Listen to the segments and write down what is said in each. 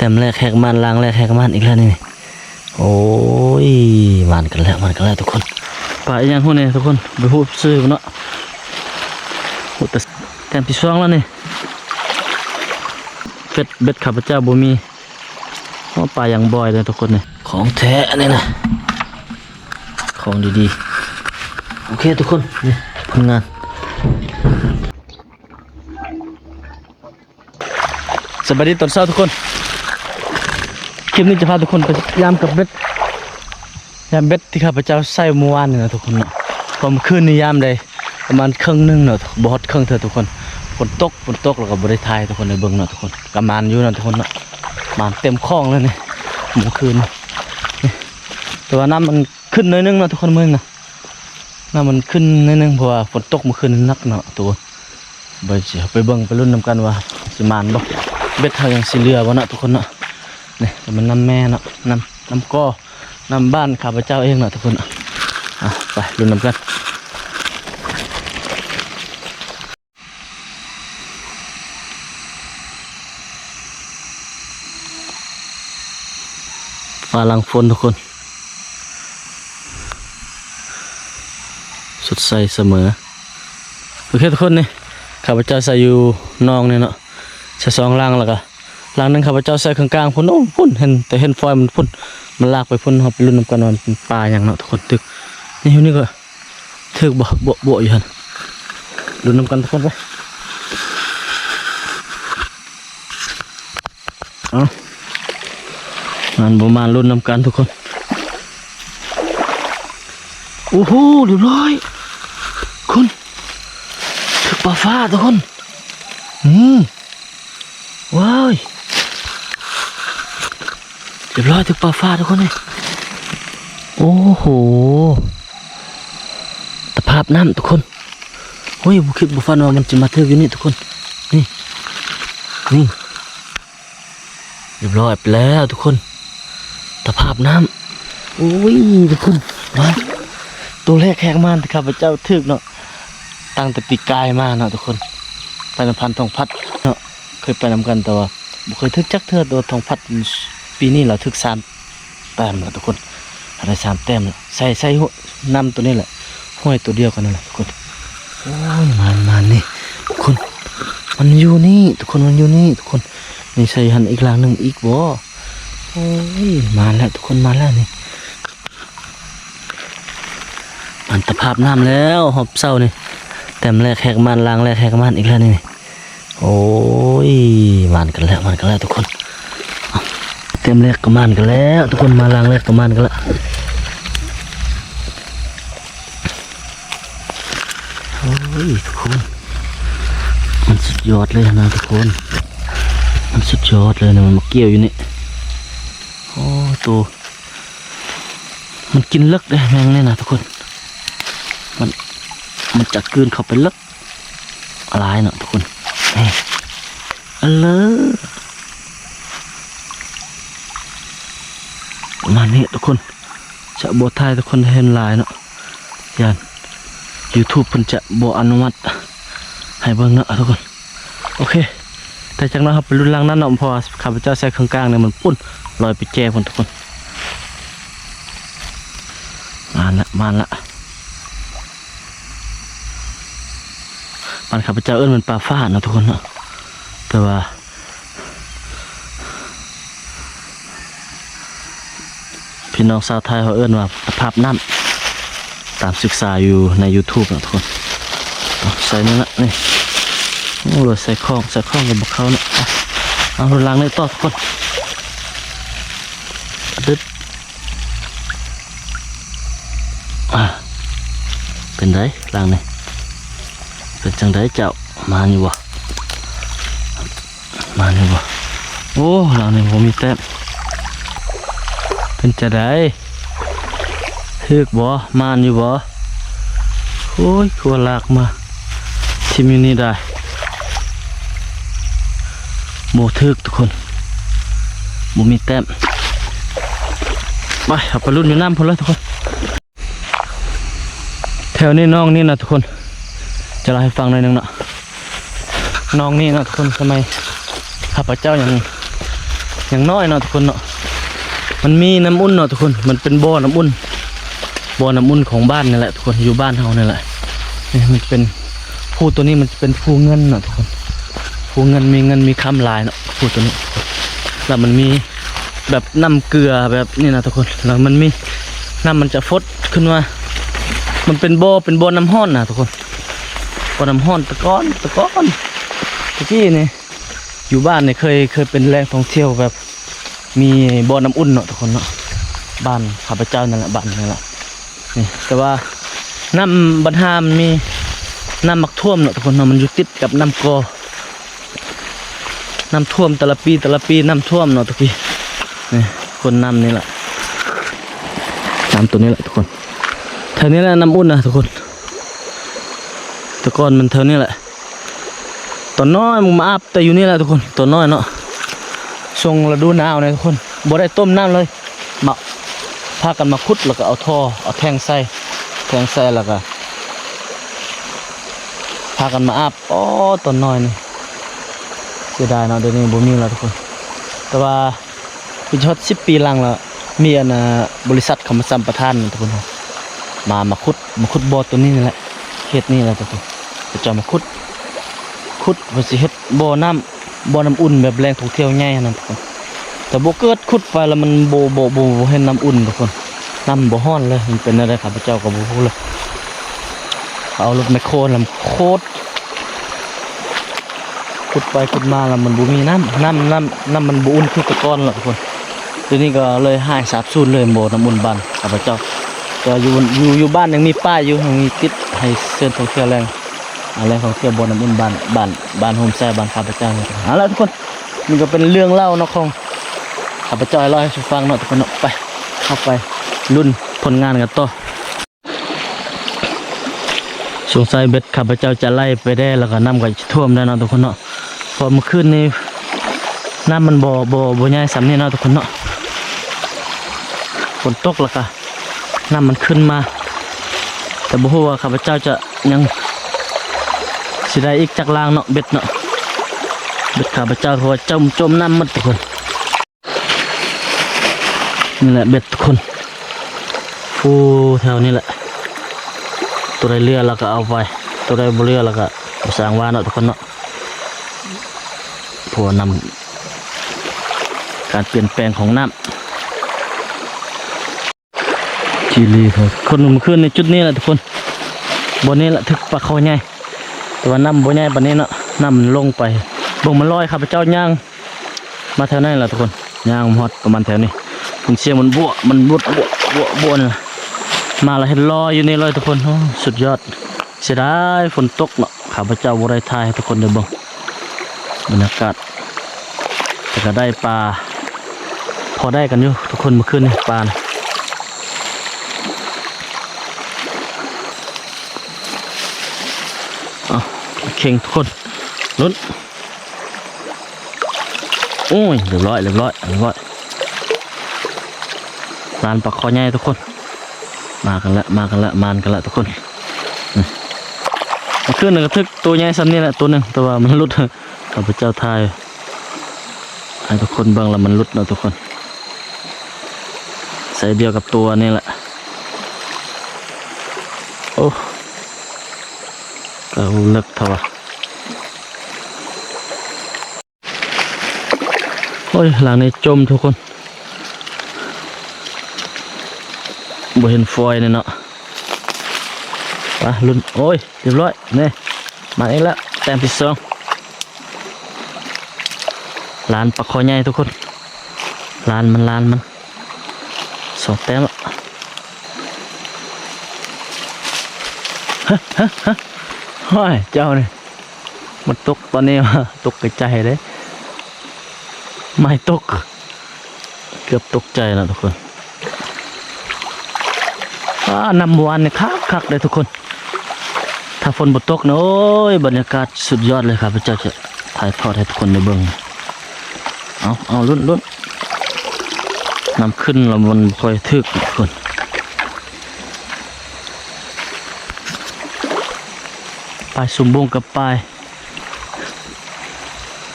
ແຕ້ມແລກແຮກໝານ ລາງແລກແຮກໝານອີກແລ້ວນີ້. ໂອ້ຍ ໝານກັນແລ້ວ ໝານກັນແລ້ວທຸກຄົນ. ປາອີ່ຫຍັງຮູ້ແດ່ທຸກຄົນ ບໍ່ຮູ້ຊື່ເນາະ. ໂອ້ ແຕ່ແຕ້ມທີສອງແລ້ວນີ້. ເບັດ ເບັດຂ້າພະເຈົ້າບໍ່ມີ. ໂອ້ ປາຢ່າງບ່ອຍເດ້ທຸກຄົນນີ້. ຂອງແທ້ອັນນີ້ນະ ຂອງດີໆ. ໂອເຄທຸກຄົນ ນີ້ຜົນງານ. ສະບາຍດີຕອນເຊົ້າທຸກຄົນ. ຄລິບນີ້ຈະພາທຸກຄົນໄປຢາມກັບເບັດ ຢາມເບັດທີ່ຂ້າພະເຈົ້າໃຊ້ມື້ວານນີ້ນະທຸກຄົນເນາະ. ເພາະມື້ຄືນນີ້ຢາມໄດ້ປະມານເຄິ່ງໜຶ່ງເນາະ ບໍ່ຮອດເຄິ່ງເທື່ອທຸກຄົນ. ຝົນຕົກ ຝົນຕົກ ແລ້ວກໍບໍ່ໄດ້ຖ່າຍໃຫ້ທຸກຄົນໄດ້ເບິ່ງເນາະທຸກຄົນ. ກໍໝານຢູ່ນະທຸກຄົນເນາະ ໝານເຕັມຄອງເລີຍນີ້ ມື້ຄືນນີ້. ແຕ່ວ່ານ້ຳມັນ ຂຶ້ນໜ້ອຍໜຶ່ງເນາະທຸກຄົນ ມື້ນີ້ນະ. ນ້ຳມັນຂຶ້ນໜ້ອຍໜຶ່ງ ເພາະວ່າຝົນຕົກມື້ຄືນນີ້ໜັກເນາະທຸກຄົນ. ໄປ ຊິເຮົາໄປເບິ່ງໄປລຸ້ນນຳກັນວ່າຊິໝານບໍ່ ເບັດເຮົາຍັງຊິເຫຼືອບໍ່ເນາະທຸກຄົນເນາະ. ນີ້ກໍແມ່ນນ້ຳແມ່ເນາະ ນ້ຳ ນ້ຳກໍ ນ້ຳບ້ານຂ້າພະເຈົ້າເອງເນາະທຸກຄົນ. ອ່ະ ໄປລຸ້ນນຳກັນ. ຟ້າຫຼັງຝົນທຸກຄົນ ສົດໃສສະເໝີ. ໂອເຄທຸກຄົນ ນີ້ຂ້າພະເຈົ້າໃສ່ຢູ່ໜອງນີ້ເນາະ ໃສ່ສອງຫຼັງ ແລ້ວກະຫຼັງໜຶ່ງຂ້າພະເຈົ້າໃສ່ເຄິ່ງກາງພຸ້ນ. ໂອ້ ພຸ້ນ ເຫັນ ແຕ່ເຫັນຟອຍມັນພຸ້ນ ມັນລາກໄປພຸ້ນ. ເຮົາໄປລຸ້ນນຳກັນວ່າມັນເປັນປາຫຍັງເນາະທຸກຄົນ. ຖືກ ນີ້ຢູ່ນີ້ກໍ ຖືກບໍ່ ບົວະໆຢູ່ຫັ້ນ. ລຸ້ນນຳກັນທຸກຄົນເດີ. ເອົ້າ ມານບໍ່ມານ ລຸ້ນນຳກັນທຸກຄົນ. ໂອ້ໂຫ ຮຽບຮ້ອຍ ຄົນ ຖືກປາຟ້າທຸກຄົນ. ນີ້ ວ້າຍ ຮຽບຮ້ອຍ ຖືກປາຟ້າທຸກຄົນເອີຍ. ໂອ້ໂຫ ຕະພາບນ້ຳທຸກຄົນ. ໂອ້ຍ ບໍ່ຄິດບໍ່ຝັນວ່າມັນຈະມາຖືກຢູ່ນີ້ທຸກຄົນ. ນີ້ ນີ້ ຮຽບຮ້ອຍໄປແລ້ວທຸກຄົນ ຕະພາບນ້ຳ. ໂອ້ຍ ທຸກຄົນ ມາ ໂຕແລກແຮກໝານທີ່ຂ້າພະເຈົ້າຖືກເນາະ ຕັ້ງແຕ່ປີກາຍມາເນາະທຸກຄົນ. ໄປນຳພັນທອງພັດເນາະ ເຄີຍໄປນຳກັນ ແຕ່ວ່າບໍ່ເຄີຍຖືກຈັກເທື່ອ. ໂຕທອງພັດ ປີນີ້ລາວຖືກສາມແຕ້ມລະທຸກຄົນ ໄດ້ສາມແຕ້ມລະ. ໃສ່ ໃສ່ນ້ຳໂຕນີ້ແຫຼະ ຫ້ວຍໂຕດຽວກັນນັ້ນແຫຼະທຸກຄົນ. ໂອ້ຍ ມານ ມານນີ້ທຸກຄົນ ມັນຢູ່ນີ້ທຸກຄົນ ມັນຢູ່ນີ້ທຸກຄົນ. ນີ້ໃສ່ຫັ້ນອີກຫຼັງໜຶ່ງອີກບໍ່? ໂອ້ຍ ມາແລ້ວທຸກຄົນ ມາແລ້ວນີ້. ມັນຕະພາບນ້ຳແລ້ວຮອບເຊົ້ານີ້ ແຕ້ມແລກແຮກໝານ ລາງແລກແຮກໝານອີກແລ້ວນີ້. ໂອ້ຍ ໝານກັນແລ້ວ ໝານກັນແລ້ວທຸກຄົນ. ເອົ້າ ແຕ້ມແລກກໍໝານກັນແລ້ວທຸກຄົນ ມາລາງແລກກໍໝານກັນລະ. ໂອ້ຍ ທຸກຄົນ ມັນສຸດຍອດເລີຍນະທຸກຄົນ ມັນສຸດຍອດເລີຍນະ. ມັນມາກ່ຽວຢູ່ນີ້ ໂອ້ ໂຕ ມັນກິນເລິກເດ້ແມງນີ້ນະທຸກຄົນ ມັນ ມັນຈະກືນເຂົ້າໄປເລິກຫຼາຍເນາະທຸກຄົນ. ນີ້ ອັນເລີ ປະມານນີ້ທຸກຄົນ ຈະບໍ່ຖ່າຍໃຫ້ທຸກຄົນໄດ້ເຫັນຫຼາຍເນາະ ຢ້ານ YouTube ເພິ່ນຈະບໍ່ອະນຸມັດໃຫ້ເບິ່ງເນາະທຸກຄົນ. ໂອເຄ ແຕ່ຈັກໜ້ອຍເຮົາໄປລຸ້ນຫຼັງນັ້ນເນາະ ເພາະວ່າຂ້າພະເຈົ້າໃສ່ເຄື່ອງກາງນີ້ມັນປຸ້ນ ລອຍໄປແຈພຸ້ນທຸກຄົນ. ມາລະ ມາລະ ບ້ານຂ້າພະເຈົ້າເອີ້ນມັນປາຟ້າເນາະທຸກຄົນເນາະ ແຕ່ວ່າ ພີ່ນ້ອງຊາວໄທເຮົາເອີ້ນວ່າຕະພາບນ້ຳ ຕາມສຶກສາຢູ່ໃນ YouTube ນະທຸກຄົນ. ເອົາໃສ່ນີ້ລະ ນີ້ ໂອ້ ໃສ່ຂອງ ໃສ່ຂອງກໍບໍ່ເຂົ້າເນາະ. ເອົາ ເອົາ ລຸ້ນຫຼັງນີ້ຕໍ່ທຸກຄົນ. ດຶບ ອ່າ ເປັນໃດຫຼັງນີ້ ເປັນຈັ່ງໃດເຈົ້າ ມານຢູ່ບໍ່? ມານຢູ່ບໍ່? ໂອ້ ຫຼັງນີ້ບໍ່ມີແຕ້ມ ເປັນຈັ່ງໃດ ຖືກບໍ່? ມານຢູ່ບໍ່? ໂອ້ຍ ຄືວ່າລາກມາຖິ້ມຢູ່ນີ້ໄດ້ ບໍ່ຖືກທຸກຄົນ ບໍ່ມີແຕ້ມ. ໄປ ເຮົາໄປລຸ້ນຢູ່ນ້ຳພຸ້ນເລີຍທຸກຄົນ. ແຖວນີ້ໜອງນີ້ນະທຸກຄົນ ຈະເລົ່າໃຫ້ຟັງໜ້ອຍໜຶ່ງເນາະ. ໜອງນີ້ເນາະທຸກຄົນ ສະໄໝຂ້າພະເຈົ້າຍັງ ຢ່າງນ້ອຍເນາະທຸກຄົນເນາະ ມັນມີນ້ຳອຸ່ນເນາະທຸກຄົນ ມັນເປັນບໍ່ນ້ຳອຸ່ນ ບໍ່ນ້ຳອຸ່ນຂອງບ້ານນີ້ແຫຼະທຸກຄົນ ຢູ່ບ້ານເຮົານີ້ແຫຼະ. ນີ້ມັນເປັນ ພູໂຕນີ້ມັນຈະເປັນພູເງິນເນາະທຸກຄົນ ພູເງິນ ມີເງິນມີຄຳຫຼາຍເນາະ ພູໂຕນີ້ ແລ້ວມັນມີແບບນ້ຳເກືອແບບນີ້ນະທຸກຄົນ ແລ້ວມັນມີ ນ້ຳມັນຈະຟົດຂຶ້ນມາ ມັນເປັນບໍ່ ເປັນບໍ່ນ້ຳຮ້ອນນະທຸກຄົນ ບໍ່ນ້ຳຮ້ອນ. ແຕ່ກ່ອນ ແຕ່ກ່ອນ ແຕ່ກີ້ນີ້ ຢູ່ບ້ານນີ້ເຄີຍ ເຄີຍເປັນແຫຼ່ງທ່ອງທ່ຽວແບບ ມີບໍ່ນ້ຳອຸ່ນເນາະທຸກຄົນເນາະ ບ້ານຂ້າພະເຈົ້ານັ້ນແຫຼະ ບ້ານນັ້ນແຫຼະ. ນີ້ ແຕ່ວ່ານ້ຳບັນຫາມັນມີ ນ້ຳມັກຖ້ວມເນາະທຸກຄົນເນາະ ມັນຢູ່ຕິດກັບນ້ຳກໍ ນ້ຳຖ້ວມແຕ່ລະປີ ແຕ່ລະປີນ້ຳຖ້ວມເນາະທຸກປີ. ນີ້ ຄົນນ້ຳນີ້ແຫຼະ ນ້ຳໂຕນີ້ແຫຼະທຸກຄົນ ແຖວນີ້ແຫຼະນ້ຳອຸ່ນນະທຸກຄົນ ແຕ່ກ່ອນມັນແຖວນີ້ແຫຼະ. ຕອນນ້ອຍມັນມາອາບແຕ່ຢູ່ນີ້ແຫຼະທຸກຄົນ ຕອນນ້ອຍເນາະ ຊ່ວງລະດູໜາວນີ້ທຸກຄົນ ບໍ່ໄດ້ຕົ້ມນ້ຳເລີຍ ມາ ພາກັນມາຂຸດ ແລ້ວກໍເອົາທໍ່ ເອົາແທງໃສ່ ແທງໃສ່ ແລ້ວກໍພາກັນມາອາບ. ອໍ ຕອນນ້ອຍນີ້ ເສຍດາຍເນາະ ດຽວນີ້ບໍ່ມີແລ້ວທຸກຄົນ ແຕ່ວ່າ ປີຮອດສິບປີຫຼັງລະ ມີອັນນ່າ ບໍລິສັດເຂົາມາສຳປະທານທຸກຄົນ ມາ ມາຂຸດ ມາຂຸດບໍ່ໂຕນີ້ນີ້ແຫຼະ ເຂດນີ້ແຫຼະທຸກຄົນ ເຂົາເຈົ້າມາຂຸດ ຂຸດເພື່ອຊິເຮັດບໍ່ນ້ຳ ບໍ່ນ້ຳອຸ່ນແບບແຫຼ່ງທ່ອງທ່ຽວໃຫຍ່ຫັ້ນນະທຸກຄົນ. ແຕ່ບໍ່ເກີດຂຸດໄປລະມັນບໍ່ ບໍ່ ບໍ່ ບໍ່ເຫັນນ້ຳອຸ່ນທຸກຄົນ ນ້ຳບໍ່ຮ້ອນເລີຍ ມັນເປັນແນວໃດຂ້າພະເຈົ້າກໍບໍ່ຮູ້ເລີຍ. ເຂົາເອົາລົດແມັກໂຄນຳໂຄດ ຂຸດໄປຂຸດມາແລ້ວມັນບໍ່ມີນ້ຳ ນ້ຳ ນ້ຳ ນ້ຳມັນບໍ່ອຸ່ນຄືແຕ່ກ່ອນລະທຸກຄົນ. ດຽວນີ້ກໍເລີຍຫາຍສາບສູນເລີຍ ບໍ່ນ້ຳອຸ່ນບ້ານຂ້າພະເຈົ້າ. ແຕ່ວ່າຢູ່ ຢູ່ ຢູ່ບ້ານຍັງມີປ້າຍຢູ່ ຍັງມີຕິດໃຫ້ເຊີນທ່ອງທ່ຽວແຫຼ່ງ ອ່າ ແຫຼ່ງທ່ອງທ່ຽວບໍ່ນ້ຳອຸ່ນບ້ານ ບ້ານ ບ້ານໂຮມໄຊບ້ານຂ້າພະເຈົ້ານີ້. ເອົາລະທຸກຄົນ ນີ້ກໍເປັນເລື່ອງເລົ່າເນາະຂອງຂ້າພະເຈົ້າ ໃຫ້ເລົ່າສູ່ຟັງເນາະທຸກຄົນເນາະ. ໄປ ເຮົາໄປລຸ້ນຜົນງານກັນຕໍ່. ສົງໄສເບັດຂ້າພະເຈົ້າຈະໄຫຼໄປແດ່ ແລ້ວກໍນ້ຳກໍຈະຖ້ວມແລ້ວເນາະທຸກຄົນເນາະ. ເພາະມື້ຄືນນີ້ນ້ຳມັນບໍ່ ບໍ່ ບໍ່ໃຫຍ່ສ່ຳນີ້ເນາະທຸກຄົນເນາະ. ຝົນຕົກແລ້ວກໍນ້ຳມັນຂຶ້ນມາ ແຕ່ບໍ່ຮູ້ວ່າຂ້າພະເຈົ້າຈະຍັງຊິໄດ້ອີກຈັກລາງເນາະ ເບັດເນາະ. ເບັດຂ້າພະເຈົ້າ ເພາະວ່າຈົມ ຈົມນ້ຳໝົດທຸກຄົນ. ນີ້ແຫຼະເບັດທຸກຄົນ ຟູແຖວນີ້ແຫຼະ ໂຕໃດເຫຼືອລະກະເອົາໄປ ໂຕໃດບໍ່ເຫຼືອລະກະບໍ່ສ້າງວ່າເນາະທຸກຄົນເນາະ. ເພາະວ່ານຳການປ່ຽນແປງຂອງນ້ຳຈີລີທຸກຄົນ. ມື້ຄືນໃນຈຸດນີ້ແຫຼະທຸກຄົນ ບ່ອນນີ້ແຫຼະຖືກປາຄໍໃຫຍ່ ແຕ່ວ່ານ້ຳບໍ່ໃຫຍ່ປານນີ້ເນາະ ນ້ຳມັນລົງໄປ. ເບິ່ງມັນລອຍ ຂ້າພະເຈົ້າຍ່າງ ມາແຖວນັ້ນລະທຸກຄົນ ຍ່າງມາຮອດປະມານແຖວນີ້ ເປັນສຽງມັນບົວະ ມັນບົວະ ບົວະ ບົວະ ບົວະນີ້ລະ ມາລະເຫັນລອຍຢູ່ນີ້ເລີຍທຸກຄົນ. ໂອ້ ສຸດຍອດ ເສຍດາຍຝົນຕົກເນາະ ຂ້າພະເຈົ້າບໍ່ໄດ້ຖ່າຍໃຫ້ທຸກຄົນໄດ້ເບິ່ງບັນຍາກາດ ແຕ່ກະໄດ້ປາ ພໍໄດ້ກັນຢູ່ທຸກຄົນ ມື້ຄືນນີ້ປານະ. ເອົາ ເຄັ່ງທຸກຄົນ ລຸ້ນ. ໂອ້ຍ ລຽບຮ້ອຍ ລຽບຮ້ອຍ ລຽບຮ້ອຍ ຫຼານປາຄໍໃຫຍ່ທຸກຄົນ. ມາກັນລະ ມາກັນລະ ມານກັນລະທຸກຄົນ. ອືມ ເມື່ອຄືນນີ້ກໍຖືກໂຕໃຫຍ່ສ່ຳນີ້ແຫຼະ ໂຕໜຶ່ງ ແຕ່ວ່າມັນຫຼຸດ ຂ້າພະເຈົ້າຖ່າຍໃຫ້ທຸກຄົນເບິ່ງລະມັນຫຼຸດເນາະທຸກຄົນ. ໄຊດຽວກັບໂຕນີ້ແຫຼະ. ໂອ້ ກໍເລິກເທົ່າວ່າ. ໂອ້ຍ ຫຼັງນີ້ຈົມທຸກຄົນ ບໍ່ເຫັນຟອຍນີ້ເນາະ. ໄປລຸ້ນ ໂອ້ຍ ລຽບຮ້ອຍ ນີ້ ມາອີກແລ້ວ ແຕ້ມທີສອງ ຫຼານປາຄໍໃຫຍ່ທຸກຄົນ ຫຼານມັນ ຫຼານມັນ ສອງແຕ້ມລະ. ຮະ ຮະ ຮະ ໂອ້ຍ ເຈົ້ານີ້ ມັນຕົກຕອນນີ້ວ່າ ຕົກກະໃຈເດ້ ໄມ້ຕົກ ເກືອບຕົກໃຈແລ້ວທຸກຄົນ. ອ້າ ນ້ຳວານນີ້ຄັກໆເດ້ທຸກຄົນ ຖ້າຝົນບໍ່ຕົກນະ ໂອ້ຍ ບັນຍາກາດສຸດຍອດເລີຍ ຂ້າພະເຈົ້າຈະຖ່າຍທອດໃຫ້ທຸກຄົນໄດ້ເບິ່ງ. ເອົາ ເອົາ ລຸ້ນ ລຸ້ນ ນ້ຳຂຶ້ນແລ້ວມັນບໍ່ຄ່ອຍຖືກທຸກຄົນ. ປາຍຊຸມບົງກັບປາຍ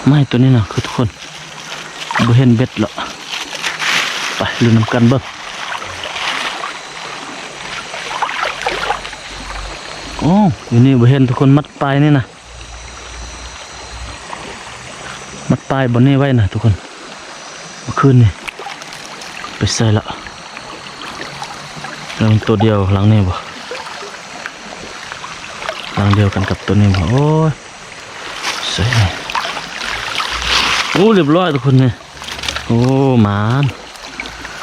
ໄມ້ໂຕນີ້ນະ ຄືທຸກຄົນ ບໍ່ເຫັນເບັດລະ ໄປລຸ້ນນຳກັນເບິ່ງ. ໂອ້ ຢູ່ນີ້ບໍ່ເຫັນທຸກຄົນ ມັດປາຍນີ້ນະ ມັດປາຍບ່ອນນີ້ໄວ້ນະທຸກຄົນ. ເມື່ອຄືນນີ້ໄປໃສລະ? ແລ້ວໂຕດຽວຫຼັງນີ້ບໍ່? ຫຼັງດຽວກັນກັບໂຕນີ້ບໍ່? ໂອ້ຍ ໃສ ໂອ້ ລຽບຮ້ອຍທຸກຄົນນີ້. ໂອ້ ໝານ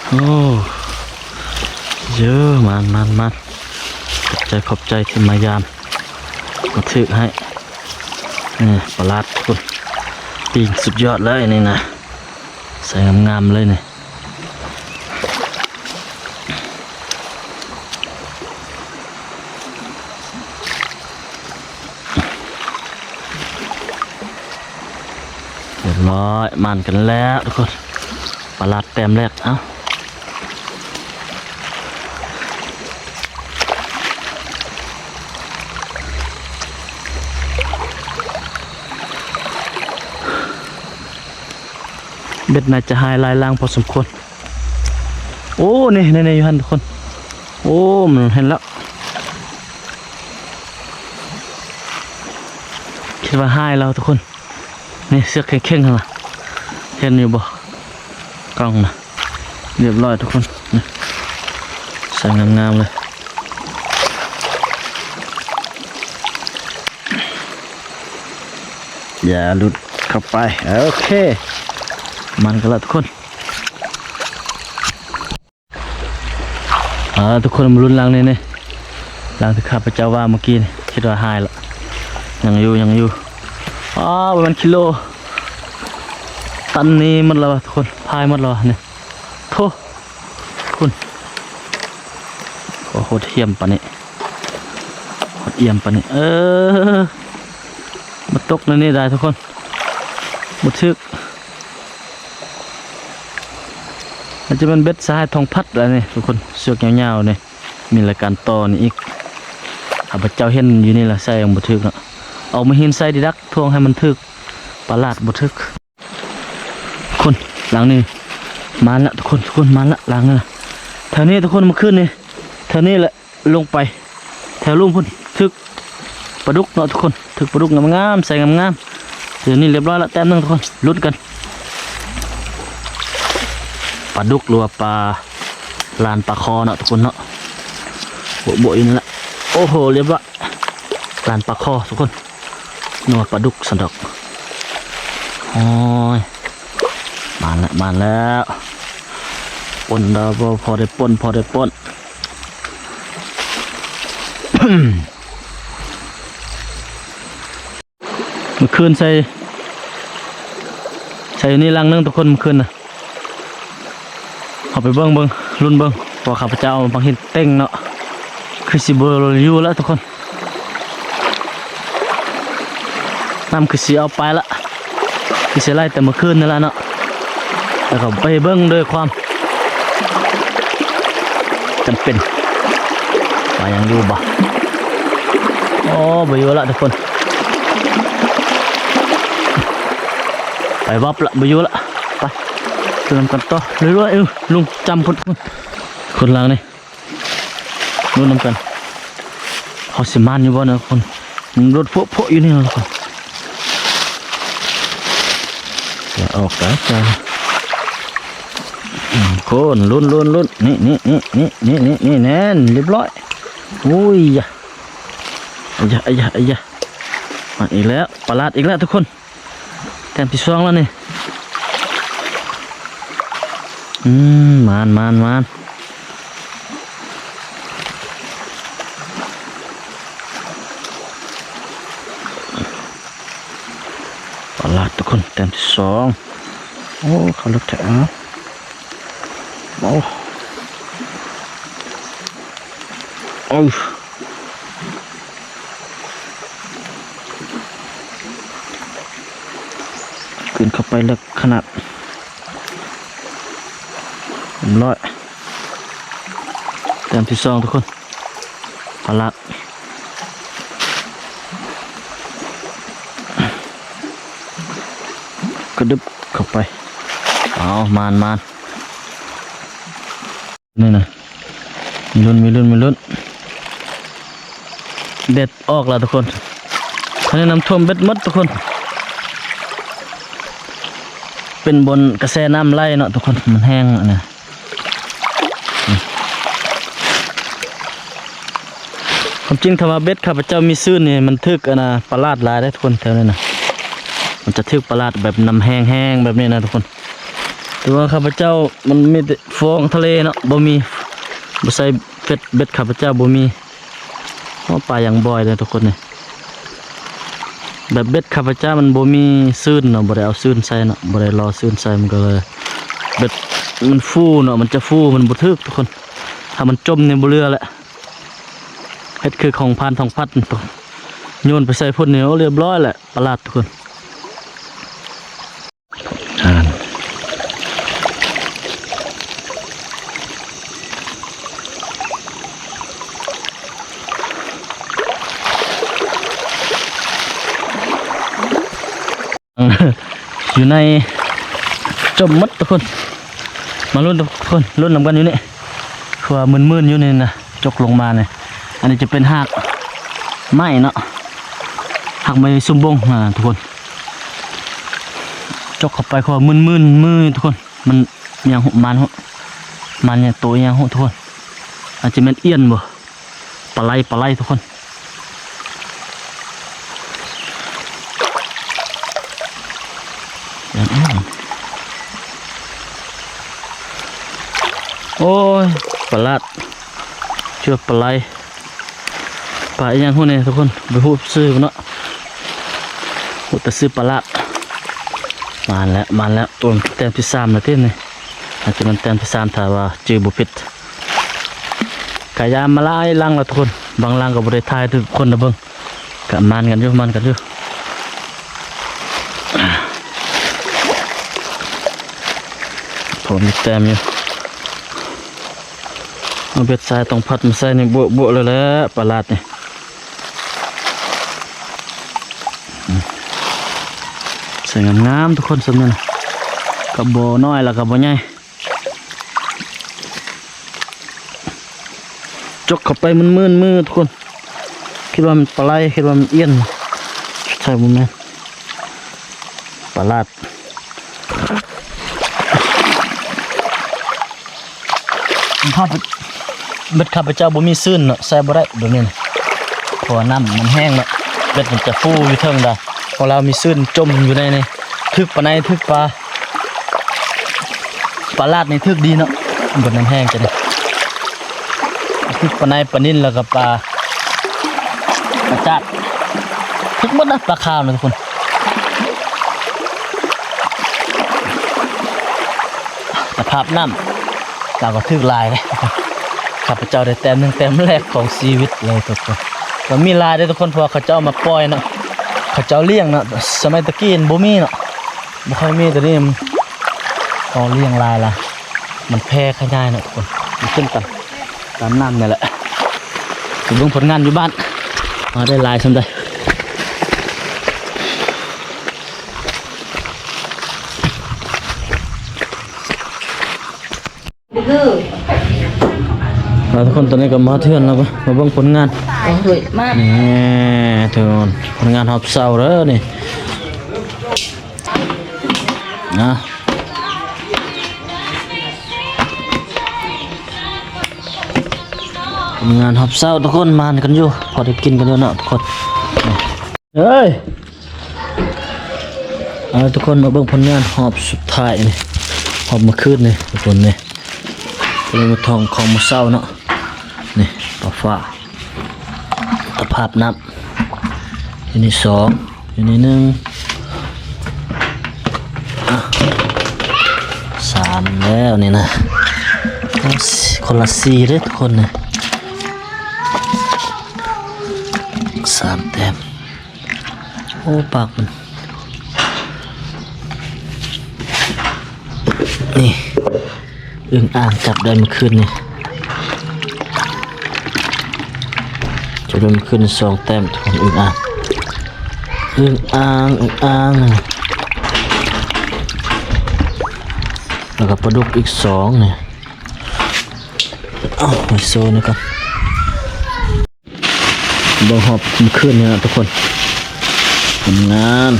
ໂອ້ ເຢີ ໝານ ໝານ ໝານ. ຂອບໃຈ ຂອບໃຈທີ່ມາຢາມ ມາຖືກໃຫ້. ນີ້ປາຫຼາດພຸ້ນ ປີ້ງສຸດຍອດເລີຍນີ້ນະ ໃສ່ງາມໆເລີຍນີ້. ຮຽບຮ້ອຍ ໝານກັນແລ້ວທຸກຄົນ ປາຫຼາດແຕ້ມແລກ. ເອົ້າ ເບັດໜ້າຈະຫາຍຫຼາຍຫຼັງພໍສົມຄວນ. ໂອ້ ນີ້ ນີ້ ນີ້ ຢູ່ຫັ້ນທຸກຄົນ. ໂອ້ ມັນເຫັນແລ້ວ ຄິດວ່າຫາຍແລ້ວທຸກຄົນ. ນີ້ເຊືອກແຂງໆຫັ້ນນະ ເຫັນຢູ່ບໍ່ ກ້ອງນະ? ຮຽບຮ້ອຍທຸກຄົນ ນີ້ ໃສ່ງາມໆເລີຍ. ຢ່າຫຼຸດເຂົ້າໄປ ໂອເຄ ໝານກັນລະທຸກຄົນ. ເອົາລະທຸກຄົນ ມາລຸ້ນຫຼັງນີ້ ນີ້ ຫຼັງທີ່ຂ້າພະເຈົ້າວ່າເມື່ອກີ້ນີ້ ຄິດວ່າຫາຍລະ ຍັງຢູ່ ຍັງຢູ່. ອ້າວ ປະມານກິໂລ ຕັນນີ້ໝົດແລ້ວວະທຸກຄົນ ພາຍໝົດແລ້ວວະນີ້. ໂທ້ ຄຸນ ໂອ້ ໂຫດຫ້ຽມປານນີ້ ໂຫດຫ້ຽມປານນີ້. ເອີ ມາຕົກໃນນີ້ໄດ້ທຸກຄົນ ບໍ່ຖືກ. ອາດຈະແມ່ນເບັດສະຫາຍທອງພັດລະນີ້ທຸກຄົນ ເຊືອກຍາວໆນີ້ ມີລາຍການຕໍ່ນີ້ອີກ. ຂ້າພະເຈົ້າເຫັນຢູ່ນີ້ລະໃສ່ຍັງບໍ່ຖືກເນາະ ເອົາມາຫີນໃສ່ດີດັກ ຖ່ວງໃຫ້ມັນຖືກ ປາຫຼາດບໍ່ຖືກ. ຄົນ ຫຼັງນີ້ມາລະທຸກຄົນ ທຸກຄົນ ມາລະຫຼັງນີ້ນະ. ແຖວນີ້ທຸກຄົນ ເມື່ອຄືນນີ້ ແຖວນີ້ແຫຼະ ລົງໄປແຖວລຸ່ມພຸ້ນ ຖືກປາດຸກເນາະທຸກຄົນ ຖືກປາດຸກງາມໆ ໃສ່ງາມໆ. ດຽວນີ້ລຽບຮ້ອຍລະ ແຕ້ມໜຶ່ງທຸກຄົນ ລຸ້ນກັນ. ປາດຸກ ຫຼືວ່າປາ ລານປາຄໍເນາະທຸກຄົນເນາະ ໂບະໆຢູ່ນີ້ລະ. ໂອ້ໂຫ ລຽບຮ້ອຍ ລານປາຄໍທຸກຄົນ. ນຶກວ່າປາດຸກຊັ້ນດອກ. ໂອ້ຍ ມາແລ້ວ ມາແລ້ວ ປົນດາວ ພໍໄດ້ປົນ ພໍໄດ້ປົນ. ເມື່ອຄືນໃສ່ ໃສ່ຢູ່ນີ້ຫຼັງໜຶ່ງທຸກຄົນ ເມື່ອຄືນນະ. ເຮົາໄປເບິ່ງ ເບິ່ງ ລຸ້ນເບິ່ງ ເພາະວ່າຂ້າພະເຈົ້າເອົາບັກຫີນເຕັງເນາະ ຄືຊິບໍ່ຢູ່ລະທຸກຄົນ. ນ້ຳຄືຊິເອົາໄປລະ ຄືຊິໄຫຼແຕ່ເມື່ອຄືນນີ້ລະເນາະ. ແລ້ວກໍໄປເບິ່ງດ້ວຍຄວາມຈຳເປັນວ່າຍັງຢູ່ບໍ່. ໂອ້ ບໍ່ຢູ່ລະທຸກຄົນ ໄປວັບລະ ບໍ່ຢູ່ລະ. ໄປ ໄປນຳກັນຕໍ່ເລື້ອຍໆ. ເອີ ລຸງຈຳພຸ້ນ ຄົນຫຼັງນີ້ ລຸ້ນນຳກັນ ເຮົາຊິໝານຢູ່ບໍ່ນະທຸກຄົນ. ມັນຫຼຸດໂພະໆຢູ່ນີ້ນະທຸກຄົນ ຢ່າອອກໄປ ທຸກຄົນ. ລຸ້ນ ລຸ້ນ ລຸ້ນ ນີ້ ນີ້ ນີ້ ແນ່ນ ລຽບຮ້ອຍ. ໂອ້ຍ ອາຍະ ອາຍະ ອາຍະ ມາອີກແລ້ວ ປາຫຼາດອີກແລ້ວທຸກຄົນ. ແຕ້ມທີສອງແລ້ວນີ້. ອືມ ມານ ມານ ມານ ປາຫຼາດທຸກຄົນ ແຕ້ມທີສອງ. ໂອ້ ເຂົ້າເລິກແທ້. ໂອ້ ໂອ້ ຂຶ້ນເຂົ້າໄປເລິກຂະໜາດ. ຮຽບຮ້ອຍ ແຕ້ມທີສອງທຸກຄົນ ປາຫຼາດ. ກະດຶບເຂົ້າໄປ ປ ເອົາ ມານ ມານ ນີ້ນະ ມີລຸ້ນ ມີລຸ້ນ ມີລຸ້ນ ເບັດອອກແລ້ວທຸກຄົນ. ອັນນີ້ນ້ຳຖ້ວມເບັດໝົດທຸກຄົນ ເປັນບ່ອນກະແສນ້ຳໄຫຼເນາະທຸກຄົນ ມັນແຫ້ງຫັ້ນນະ. ຄວາມຈິງຖ້າວ່າເບັດຂ້າພະເຈົ້າມີຊື່ນນີ້ ມັນຖືກອັນນ່າປາຫຼາດຫຼາຍເດ້ທຸກຄົນ ແຖວນີ້ນະ ມັນຈະຖືກປາຫຼາດແບບນ້ຳແຫ້ງໆແບບນີ້ນະທຸກຄົນ. ແຕ່ວ່າຂ້າພະເຈົ້າມັນມີແຕ່ຟອງທະເລເນາະ ບໍ່ມີ ບໍ່ໃສ່ເບັດ ເບັດຂ້າພະເຈົ້າບໍ່ມີ. ໂອ້ ປາຢ່າງບ່ອຍເດ້ທຸກຄົນນີ້ ແບບເບັດຂ້າພະເຈົ້າມັນບໍ່ມີຊື່ນເນາະ ບໍ່ໄດ້ເອົາຊື່ນໃສ່ເນາະ ບໍ່ໄດ້ລໍຊື່ນໃສ່ ມັນກໍເລີຍແບບມັນຟູເນາະ ມັນຈະຟູ ມັນບໍ່ຖືກທຸກຄົນ ຖ້າມັນຈົມນີ້ບໍ່ເຫຼືອແຫຼະ. ເຮັດຄືຂອງພານທອງພັດ ໂຍນໄປໃສ່ພຸ້ນນີ້ ໂອ້ ລຽບຮ້ອຍແຫຼະ ປາຫຼາດທຸກຄົນ. ອ່ານ ຢູ່ໃນຈົມໝົດທຸກຄົນ ມາລຸ້ນທຸກຄົນ ລຸ້ນນຳກັນຢູ່ນີ້ ຄືວ່າມື່ນໆຢູ່ນີ້ນະ ຈົກລົງມານີ້. ອັນນີ້ຈະເປັນຮາກໄມ້ເນາະ ຮາກໄມ້ຊຸມບົງນະທຸກຄົນ ຈົກເຂົ້າໄປ ຄືວ່າມື່ນໆມືທຸກຄົນ. ມັນຫຍັງຫຸ ມັນຫຸ ມັນຫຍັງ ໂຕອີຫຍັງຫຸທຸກຄົນ ອາດຈະແມ່ນອຽນບໍ່ ປາໄຫຼ ປາໄຫຼທຸກຄົນ. ໂອ້ຍ ປາຫຼາດ ເຊື່ອປາໄຫຼ ປາອີຫຍັງຫຸນີ້ທຸກຄົນ ບໍ່ຮູ້ຊື່ເນາະ ຮູ້ແຕ່ຊື່ປາຫຼາດ. ມາແລ້ວ ມາແລ້ວ ໂຕແຕ້ມທີສາມແລ້ວຕິນີ້ ອາດຈະແມ່ນແຕ້ມທີສາມ ຖ້າວ່າຈື່ບໍ່ຜິດ. ກະຢາມມາຫຼາຍຫຼັງແລ້ວທຸກຄົນ ບາງຫຼັງກໍບໍ່ໄດ້ຖ່າຍໃຫ້ທຸກຄົນໄດ້ເບິ່ງ ກະໝານກັນຢູ່ ໝານກັນຢູ່ ພໍມີແຕ້ມຢູ່. ເອົາເບັດຊາຍທອງພັດມາໃສ່ນີ້ ບົວໆເລີຍແຫຼະ ປາຫຼາດນີ້. ອືມ ໃສ່ງາມໆທຸກຄົນ ສ່ຳນີ້ນະ ກໍບໍ່ນ້ອຍ ແລ້ວກໍບໍ່ໃຫຍ່. ຈົກເຂົ້າໄປມື່ນໆມືທຸກຄົນ ຄິດວ່າມັນປາໄຫຼ ຄິດວ່າມັນອຽນ ສຸດທ້າຍບໍ່ແມ່ນ ປາຫຼາດ. ຂ້າພະ ເບັດຂ້າພະເຈົ້າບໍ່ມີຊື່ນເນາະ ໃສ່ບໍ່ໄດ້ແບບນີ້ນະ ເພາະວ່ານ້ຳມັນແຫ້ງເນາະ ເບັດມັນຈະຟູຢູ່ເທິງດາ ຂອງລາວມີຊື່ນຈົມຢູ່ໃນນີ້ ຖືກປາໄນ ຖືກປາ ປາຫຼາດນີ້ຖືກດີເນາະ ເບັດນ້ຳແຫ້ງຈັ່ງນີ້ ຖືກປາໄນ ປານິນ ແລ້ວກໍປາ ປາຈາດ ຖືກໝົດນະ ປາຂາວນະທຸກຄົນ. ສະພາບນ້ຳ ລາວກໍຖືກຫຼາຍເດ້ ຂ້າພະເຈົ້າໄດ້ແຕ້ມໜຶ່ງ ແຕ້ມແລກຂອງຊີວິດເລີຍທຸກຄົນ. ກໍມີຫຼາຍເດ້ທຸກຄົນ ເພາະວ່າເຂົາເຈົ້າເອົາມາປ່ອຍເນາະ ເຂົາເຈົ້າລ້ຽງເນາະ ສະໄໝຕະກີ້ບໍ່ມີເນາະ ບໍ່ຄ່ອຍມີ ຕອນນີ້ເຂົາລ້ຽງຫຼາຍລະ ມັນແຜ່ຂະຫຍາຍເນາະທຸກຄົນ ມັນຂຶ້ນຕາມ ຕາມນ້ຳນີ້ແຫຼະ. ໄປເບິ່ງຜົນງານຢູ່ບ້ານ ວ່າໄດ້ຫຼາຍສ່ຳໃດ. ເອົາ ທຸກຄົນ ຕອນນີ້ກໍມາເທື່ອນແລ້ວ ມາເບິ່ງຜົນງານ. ໂອ້ຍ ມາ ນີ້ ທຸກຄົນ ຜົນງານຮອບເຊົ້າເດີນີ້. ນະ ງານຮອບເຊົ້າທຸກຄົນ ມານກັນຢູ່ ພໍໄດ້ກິນກັນຢູ່ເນາະທຸກຄົນ. ເອີຍ ເອົາ ທຸກຄົນ ມາເບິ່ງຜົນງານຮອບສຸດທ້າຍນີ້ ຮອບມື້ຄືນນີ້ທຸກຄົນນີ້ ເລີຍມາທ່ອງຂອງມື້ເຊົ້າເນາະ. ນີ້ ປາຟ້າ ຕະພາບນ້ຳ ຢູ່ນີ້ສອງ ຢູ່ນີ້ໜຶ່ງ ອ່ະ ສາມແລ້ວນີ້ນະ. ຄົນລະສີ່ເດ້ທຸກຄົນນະ ສາມແຕ້ມ. ໂອ້ ປາກມັນ ນີ້ ອຶ່ງອ່າງຈັບໄດ້ມື້ຄືນນີ້ ຈັບໄດ້ມື້ຄືນນີ້ສອງແຕ້ມ ອຶ່ງອ່າງ ອຶ່ງອ່າງ ອຶ່ງອ່າງ. ແລ້ວກໍປາດຸກອີກສອງນີ້ ເອົາໄວ້ໂຊນີ້ກ່ອນ. ເບິ່ງຮອບມື້ຄືນນີ້ນະທຸກຄົນ ຜົນງານ.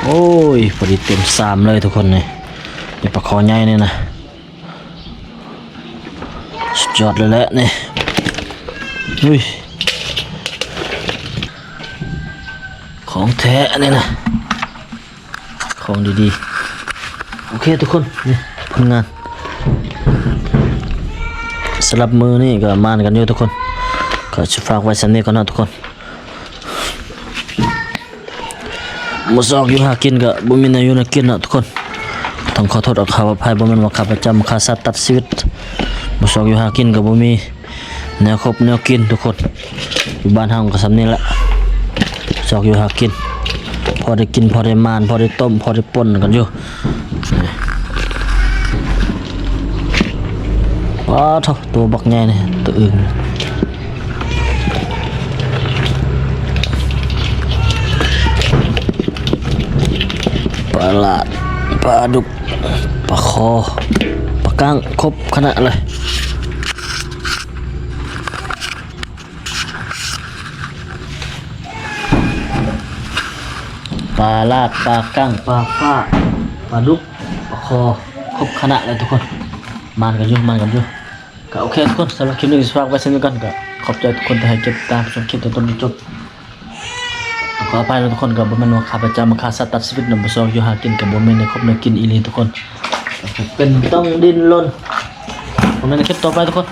ໂອ້ຍ ພໍດີເຕັມຊາມເລີຍທຸກຄົນນີ້ ນີ້ປາຄໍໃຫຍ່ນີ້ນະ ສຸດຍອດເລີຍແຫຼະນີ້. ເຮີ້ຍ ຂອງແທ້ອັນນີ້ນະ ຂອງດີໆ. ໂອເຄທຸກຄົນ ນີ້ຜົນງານ ສຳລັບມື້ນີ້ກໍມ່ວນກັນຢູ່ທຸກຄົນ ກໍຊິຝາກໄວ້ສ່ຳນີ້ກ່ອນເນາະທຸກຄົນ. ບໍ່ຊອກຢູ່ຫາກິນກໍບໍ່ມີແນວຢູ່ແນວກິນເນາະທຸກຄົນ. ຕ້ອງຂໍໂທດຂໍອະໄພ ບໍ່ແມ່ນວ່າຂ້າພະເຈົ້າມາຂ້າສັດຕັດຊີວິດ. ບໍ່ຊອກຢູ່ຫາກິນກໍບໍ່ມີແນວຄົບແນວກິນທຸກຄົນ. ຢູ່ບ້ານເຮົາກໍສ່ຳນີ້ແຫຼະ ຊອກຢູ່ຫາກິນ ພໍໄດ້ກິນ ພໍໄດ້ໝານ ພໍໄດ້ຕົ້ມ ພໍໄດ້ປົ່ນກັນຢູ່. ປາໂທ້ ໂຕບັກໃຫຍ່ນີ້ ໂຕອຶ່ງ ປາຫຼາດ ປາດຸກ ປາຄໍ ປາກັ້ງ ຄົບຄະນະເລີຍ. ປາຫຼາດ ປາກັ້ງ ປາຟ້າ ປາດຸກ ປາຄໍ ຄົບຄະນະເລີຍທຸກຄົນ. ມ່ວນກັນຢູ່ ມ່ວນກັນຢູ່. ກໍໂອເຄທຸກຄົນ ສຳລັບຄລິບນີ້ຊິຝາກໄວ້ສ່ຳນີ້ກ່ອນ. ກໍຂອບໃຈທຸກຄົນທີ່ໃຫ້ກຽດຕິດຕາມຊົມຄລິບແຕ່ຕົ້ນຈົນຈົບ. ຂໍອະໄພນະທຸກຄົນ ກໍບໍ່ແມ່ນວ່າຂ້າພະເຈົ້າມາຂ້າສັດຕັດຊີວິດນຳ ບໍ່ຊອກຢູ່ຫາກິນ ກໍບໍ່ມີແນວຄົບແນວກິນອີ່ຫຼີທຸກຄົນ ເປັນຕ້ອງດີ້ນລົນ. ພົບກັນໃນຄລິບຕໍ່ໄປທຸກຄົນ.